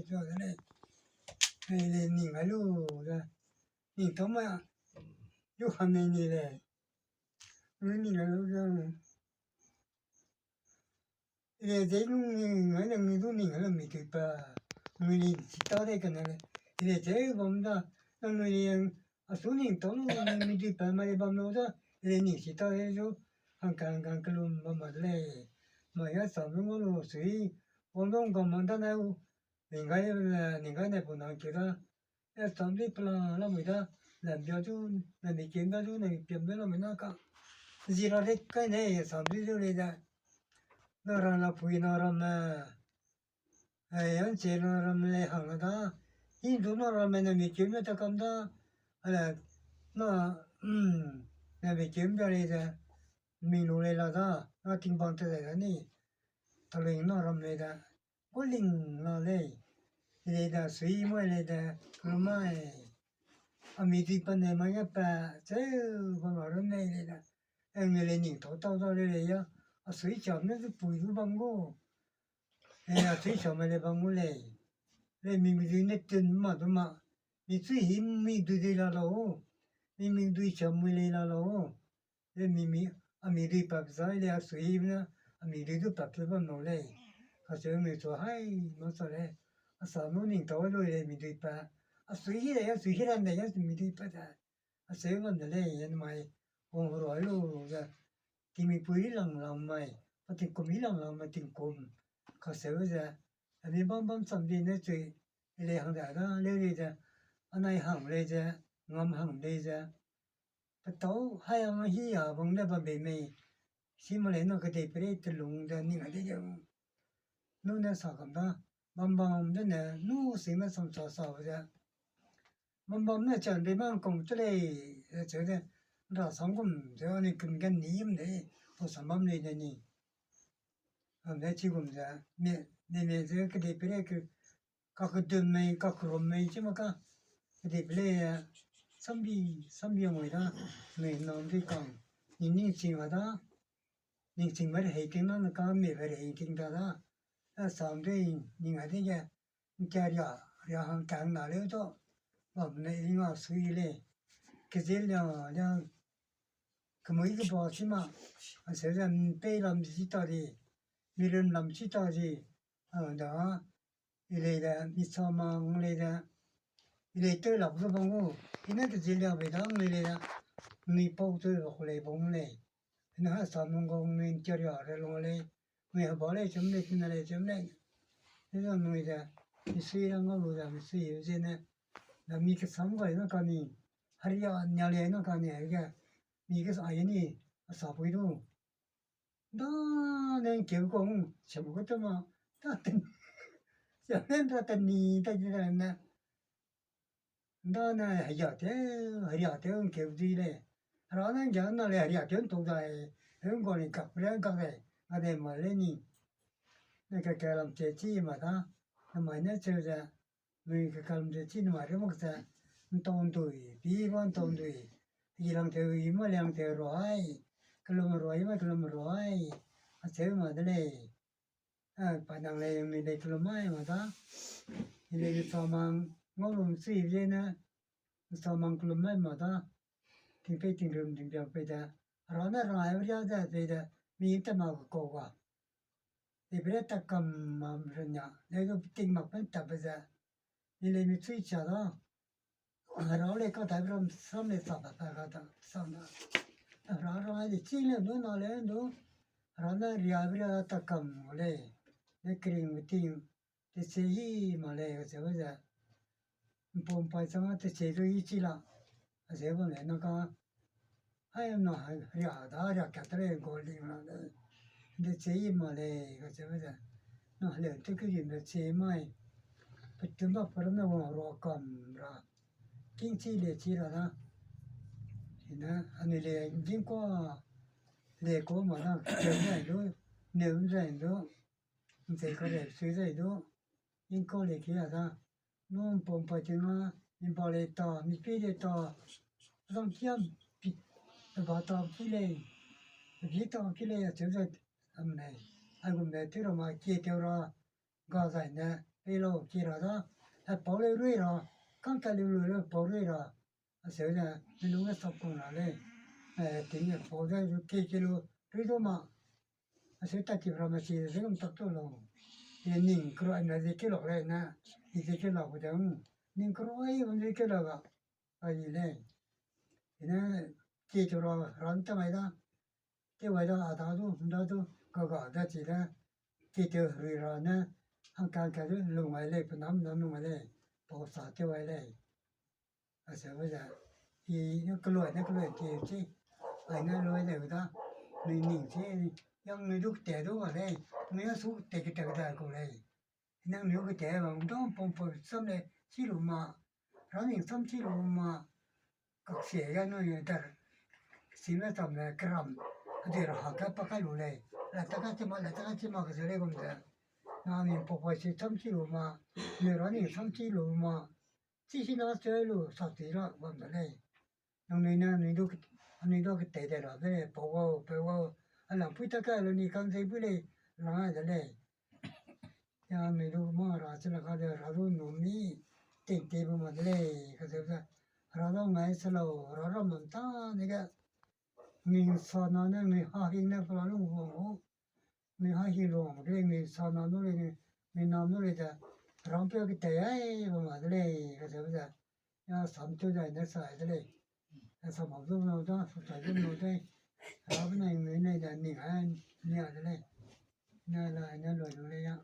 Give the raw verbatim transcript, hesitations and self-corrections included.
Zo de lei. Ai le ning ai lu da. Ning tau ma. Lu ham ne ni le. Lu ning ai lu da. Ile ze lu ning ai le ngi du ning ai le mi tui pa. Ngi ning si ta de kane le. Ile ze bam da. Nang ngi ning a su ning tau lu nang mi tui pa ma le bam lu da. Ile ning si ta de zu. Hang kan hang kan kelum bam ma de lei. Ma ya sa lu ngau lu sui. Wang dong gam ma da na u. Ning gai le, ning gai ne pu nang keu da. E samdi pela lamui da, lam bia du, lam mi kem da du, lam mi piam da lamui na ka. Zi ra de kai ne, samdi du le da. Na ram la pui na ram me. Ai, an che na ram le hang la da. Hindu na ram me na mi kem me ta kam da. Ala, na, mm, na mi kem da le da. Mi lu le la da. Na ting bang te da ni. Ta le na ram le da. Gu ling la lei. Lei da sui mai lei da, lu mai. A mi dui pa ne mai ge pa, cheu ba ma ru nei lei da. Eng ne lei ning tau tau da lei lei ya. A sui cham ne zu pui du bam gu. Lei a sui cham mai lei bam gu lei. Lei mi mi dui ne tun ma du ma. Mi sui hi mi dui dui la lau. Mi mi dui cham mui lei la lau. Le mi mi, a mi dui pap zai le a sui na, a mi dui du pap te bam nau lei. Ka seu mi chu hai, ma sa le, a sa nu ning tau lu le mi dui pa. A sui hi le, a sui hi ran de, a mi dui pa da. A seu bam de lei, yan mai, hong ru ai lu ze. Ting mi pui lang lang mai, pa ting kum hi lang lang mai ting kum. Ka seu ze, a mi bam bam sam di ne chui, le hang da da, le le ze, a nai hang le ze, ngam hang le ze. Petau hai ang hi a bang de bam bei mei. Si ma lei na kedei pere telung de ning a de ge. Nu ne sa kam da. Bam bam de ne nu si me sam sa sa de. Bam bam ne chan bei mang kong te lei. Ze cheu de. Ra sang gum ze ni kum gan ni yim de. O sam bam lei de ni. Am de chi gum ze. Me, ne me ze kedei pere ke Kakedun mei, kakerum mei, chi ma ka. Kedei pe lei, eh, sambi, sambi ngui da, mei nam di kang. Ni ning ching a da, ning ching me rehei ting na, na ka mei be rehei ting da da. A sam de, ning a de ge, nkia ria, ria hang kang na leu to. Bam ne ing a sui lei. Kezil lia, lia, kemui keba chi ma. A se ze, mpei lam chi ta di. Mirun lam chi ta di. A da, I lei de, mi sa mang lei de, i lei tew lak zu bang gu, i ne te zi liang bei da, nui lei de, nui pau tew lak lei bang lei. I ne ha sa nung gau nui ntia ria re lung lei, nui heba lei chum lei, tina lei chum lei. I ne nui de, mi sui ra ngau lu de, mi sui yu ze ne, da mi kesam gai na kani, haria nia lei na kani, haria, mi kesa ai ni, a sa pui du. Nda ne ngkeu kau, siam gu te ma, ta ten, siam ne ta ten ni ta ji ta ne. Nda ne haya te, haya te ngkeu di le. Hera ne ngkeu na le haya te ntu dai, he ngkau ni kak le kak le, a de ma le ni. Ne ke ke lam che chi ma ta, na mai ne cheu ze, Nui kekalum ze chi numa ri mak ze, ntau ndui, pi ba ntau ndui. Yi lang teu, yi ma liang teu ruai. Kelum ruai, yi ma kelum ruai. A cheu ma de lei. A, pa nang lei, mi lei kelum mai ma da. Mi lei mi sa mang, ngau lum chi ze ne. Mi sa mang kelum mai ma da. Ting pei ting rum ting piang pei de. Ra ne ra ai ria ze pei de. Mi te ma kau ga. Dei pele ta kam ma renya, lei du ting mak pen ta be ze. Ni lei mi chui cha da. Hera lei ka ta ram sam lei sa ba ta ka ta sam da. Hera ra de chi le du na le du. Hera na ria be ria ta kam lei. Ne kring mi ting. Te che hi ma lei ka che ba ze. Mpom pai chang te che du i chi la. A ze bam le na ka. Hai na ria da ria ka te le go ling la le. Te che hi ma lei ka che ba ze. Na le te ke yin de che mai. Pe tum ba pe ram na wa ro kam ra. King chi le chi ra na. Ina ani le ging kwa le ko ma na ke zai du. Ne zai du. Nzei ka le sui zai du. Ging kwa le ki ra da. Nung pom pa ting a, mi ba le ta, mi pi le ta, zang kiam pi, ba ta pi le, bi ta pi le, a cheu zai, am ne, a gum ne, teu ra ma, kie teu ra, ga zai ne, pei lau, ki ra da, hepau lei rui ra, kang ka liu lu lei pau rui ra, aseu ne, mi lung ge sap kung ra lei, eh, ting ne pau de, ki ki lu, rui du ma, aseu ta ki ra ma si, ze gum tak tu lau, i ning kru ai na ze ki lak lei ne, i ze ki lak gu de, ning kru ai bam ze ki lak ga, ai lei, i ne, ki tu ra, ran ta mai da, Tewai da a da du, nda du, kaga da chi da, ki tew rui ra ne, hangka ka du lung ai lei, pe nam na lung ai lei, pau sa tewai lei. Aseu ze, i ne kelui ne kelui ki chi, ai ne lui lei da, nui ning chi, yang nui du te du ga lei, nui a su te ke te da ku lei. Nang nui ke te bam dong pum pum sam lei chi lu ma, ra ning sam chi lu ma, kaksie ga nui dar, sime tam le keram, a de ra ha ka pa kai lu lei, la ta ka chi ma, la ta ka chi ma ke ze lei gum ze. Na ning pau pau chi sam chi lu ma, nui ra ning sam chi lu ma, chi si na che lu sa ti ra bam de lei. Nangnui ne anui du, anui du ketei de ra de lei, pau gau, peu gau, a lang pui ta kai lu ni kang zei pui lei, rang ai de lei. Ya anui du ma ra chi la ka de ra du nu mi, ting ti bu ma de lei, ka ze ze. Ra du ngai se lau, ra ra mam ta ni ge. Ning sa na ne, ning ha hing ne, pa lung wang u. Nui ha hi lu, ke nui sa na nu lei, nui, nui nam nu lei ze, rangpeu ketei ai, bam ma de lei, ka ze ze, ya sam tew dai ne sa de lei. Ya sam hau zu nau da, sam sa zu nau dai, ra benai nui nei da, ning ai, nia de lei. Na la, na lu lu lei ya.